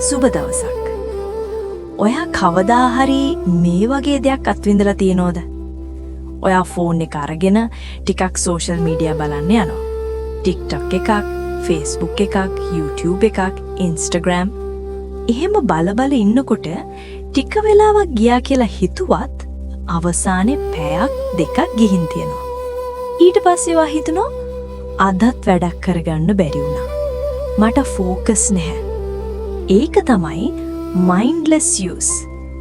සුබ දවසක්. ඔයා කවදා හරි මේ වගේ දෙයක් අත්විඳලා තියෙනවද? ඔයා ෆෝන් එක අරගෙන ටිකක් සෝෂල් මීඩියා බලන්න යනවා. TikTok එකක්, Facebook එකක්, YouTube එකක්, Instagram. එහෙම බල බල ඉන්නකොට ටික වෙලාවක් ගියා කියලා හිතුවත් අවසානයේ පැයක් දෙකක් ගිහින් තියෙනවා. ඊට පස්සේ ඔයා හිතනවා, අදත් වැඩක් කරගන්න බැරි වුණා. මට ෆෝකස් නැහැ. ඒක තමයි මයින්ඩ්ලස් යූස්.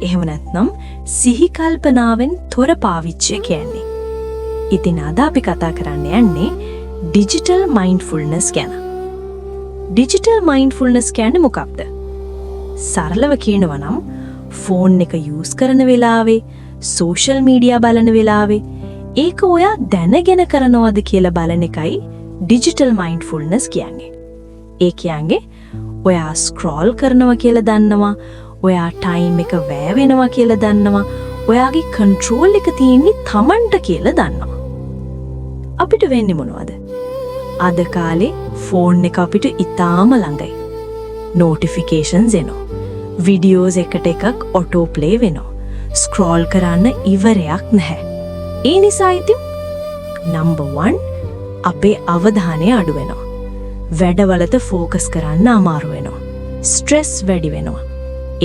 එහෙම නැත්නම් සිහි කල්පනාවෙන් තොර පාවිච්චිය කියන්නේ. ඉතින් අද අපි කතා කරන්න යන්නේ ඩිජිටල් මයින්ඩ්ෆුල්නස් ගැන. ඩිජිටල් මයින්ඩ්ෆුල්නස් කියන්නේ මොකක්ද? සරලව කියනවා නම්, ෆෝන් එක යූස් කරන වෙලාවේ, සෝෂල් මීඩියා බලන වෙලාවේ ඒක ඔයා දැනගෙන කරනවද කියලා බලන එකයි ඩිජිටල් මයින්ඩ්ෆුල්නස් කියන්නේ. ඒ කියන්නේ ඔයා ස්ක්‍රෝල් කරනවා කියලා දන්නවා, ඔයා ටයිම් එක වැය වෙනවා කියලා දන්නවා, ඔයාගේ කන්ට්‍රෝල් එක තියෙන්නේ තමන්ට කියලා දන්නවා. අපිට වෙන්නේ මොනවද? අද කාලේ ෆෝන් එක අපිට ඉතාම ළඟයි. නෝටිෆිකේෂන්ස් එනවා. වීඩියෝස් එකට එකක් ඔටෝ ප්ලේ වෙනවා. ස්ක්‍රෝල් කරන්න ඉවරයක් නැහැ. ඒ නිසා ඉතින් නම්බර් 1, අපේ අවධානය අඩු වෙනවා. වැඩවලට ෆෝකස් කරන්න අමාරු වෙනවා. ස්ට්‍රෙස් වැඩි වෙනවා.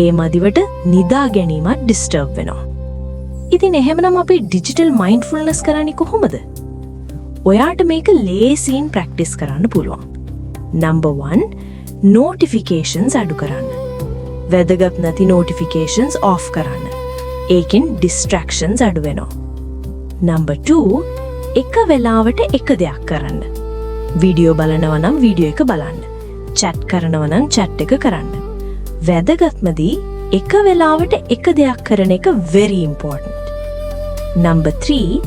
ඒ මදිවට නිදා ගැනීමත් ඩිස්ටර්බ් වෙනවා. ඉතින් එහෙමනම් අපි ඩිජිටල් මයින්ඩ්ෆුල්නස් කරන්නේ කොහොමද? ඔයාට මේක ලේසියෙන් ප්‍රැක්ටිස් කරන්න පුළුවන්. නම්බර් 1, නෝටිෆිකේෂන්ස් අඩු කරන්න. වැදගත් නැති නෝටිෆිකේෂන්ස් ඔෆ් කරන්න. ඒකෙන් ඩිස්ට්‍රැක්ෂන්ස් අඩු වෙනවා. නම්බර් 2, එක වෙලාවට එක දෙයක් කරන්න. වීඩියෝ බලනවා නම් වීඩියෝ එක බලන්න. චැට් කරනවා නම් චැට් එක කරන්න. වැදගත්ම දේ, එක වෙලාවට එක දෙයක් කරන එක very important. Number 3,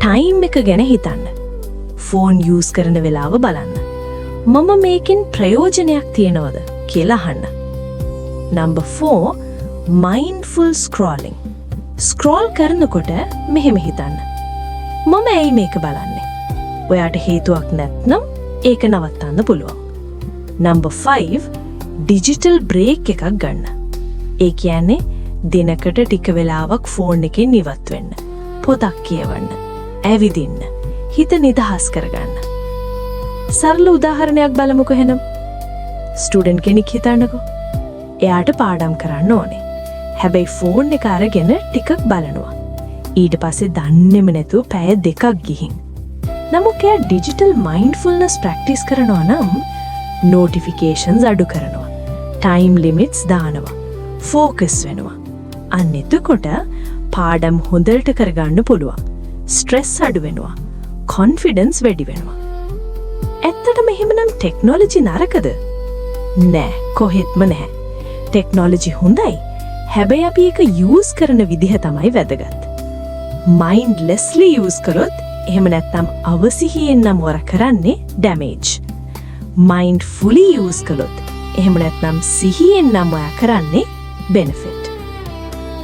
Time එක ගැන හිතන්න. ෆෝන් යූස් කරන වෙලාව බලන්න. මම මේකෙන් ප්‍රයෝජනයක් තියනවද කියලා අහන්න. Number 4, mindful scrolling. Scroll කරනකොට මෙහෙම හිතන්න. මම ඇයි මේක බලන්නේ? ඔයාට හේතුවක් නැත්නම් ඒක නවත්තන්න පුළුවන්. නම්බර් 5, ඩිජිටල් බ්‍රේක් එකක් ගන්න. ඒ කියන්නේ දිනකට ටික වෙලාවක් ෆෝන් එකෙන් ඉවත් වෙන්න. පොතක් කියවන්න. ඇවිදින්න. හිත නිදහස් කරගන්න. සරල උදාහරණයක් බලමුකෝ එහෙනම්. ස්ටුඩන්ට් කෙනෙක් හිතන්නකෝ. එයාට පාඩම් කරන්න ඕනේ. හැබැයි ෆෝන් එක අරගෙන ටිකක් බලනවා. ඊට පස්සේ දන්නෙම නැතුව පැය 2ක් ගිහින්. නමුත් එයා ඩිජිටල් මයින්ඩ්ෆුල්නස් ප්‍රැක්ටිස් කරනවා නම්, නෝටිෆිකේෂන්ස් අඩු කරනවා. ටයිම් ලිමිට්ස් දානවා. ෆෝකස් වෙනවා. අන්න එතකොට පාඩම් හොඳට කරගන්න පුළුවන්. ස්ට්‍රෙස් අඩු වෙනවා. කොන්ෆිඩන්ස් වැඩි වෙනවා. ඇත්තටම එහෙමනම් ටෙක්නොලොජි නරකද? නෑ, කොහෙත්ම නැහැ. ටෙක්නොලොජි හොඳයි. හැබැයි අපි ඒක යූස් කරන විදිහ තමයි වැදගත්. මයින්ඩ්ලෙස්ලි යූස් කරොත්, එහෙම නැත්නම් අවසිහියෙන් නම් ඔයා කරන්නේ ඩැමේජ්. මයින්ඩ්ෆුලි යූස් කළොත්, එහෙම නැත්නම් සිහියෙන් නම් ඔයා කරන්නේ බෙනිෆිට්.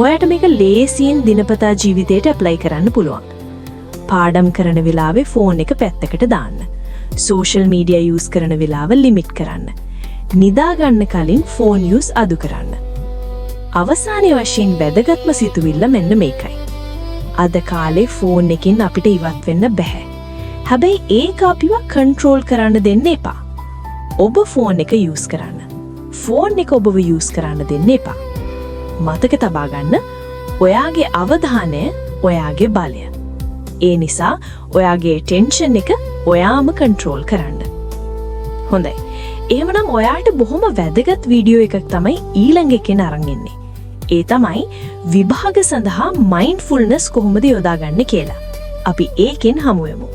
ඔයාට මේක ලේසියෙන් දිනපතා ජීවිතේට ඇප්ලයි කරන්න පුළුවන්. පාඩම් කරන වෙලාවේ ෆෝන් එක පැත්තකට දාන්න. සෝෂල් මීඩියා යූස් කරන වෙලාව ලිමිට් කරන්න. නිදා ගන්න කලින් ෆෝන් යූස් අඩු කරන්න. අවසානයේ වශයෙන් වැදගත්ම සිතුවිල්ල මෙන්න මේකයි. අද කාලේ ෆෝන් එකෙන් අපිට ඉවත් වෙන්න බැහැ. හැබැයි ඒක අපිව කන්ට්‍රෝල් කරන්න දෙන්න එපා. ඔබ ෆෝන් එක යූස් කරන්න. ෆෝන් එක ඔබව යූස් කරන්න දෙන්න එපා. මතක තබා ගන්න, ඔයාගේ අවධානය ඔයාගේ බලය. ඒ නිසා ඔයාගේ ඇටෙන්ෂන් එක ඔයාම කන්ට්‍රෝල් කරන්න. හොඳයි. එහෙමනම් ඔයාට බොහොම වැදගත් වීඩියෝ එකක් තමයි ඊළඟ එකෙන් අරන් එන්නේ. ඒ තමයි විභාග සඳහා මයින්ඩ්ෆුල්නස් කොහොමද යොදාගන්නේ කියලා. අපි ඒකෙන් හමු වෙමු.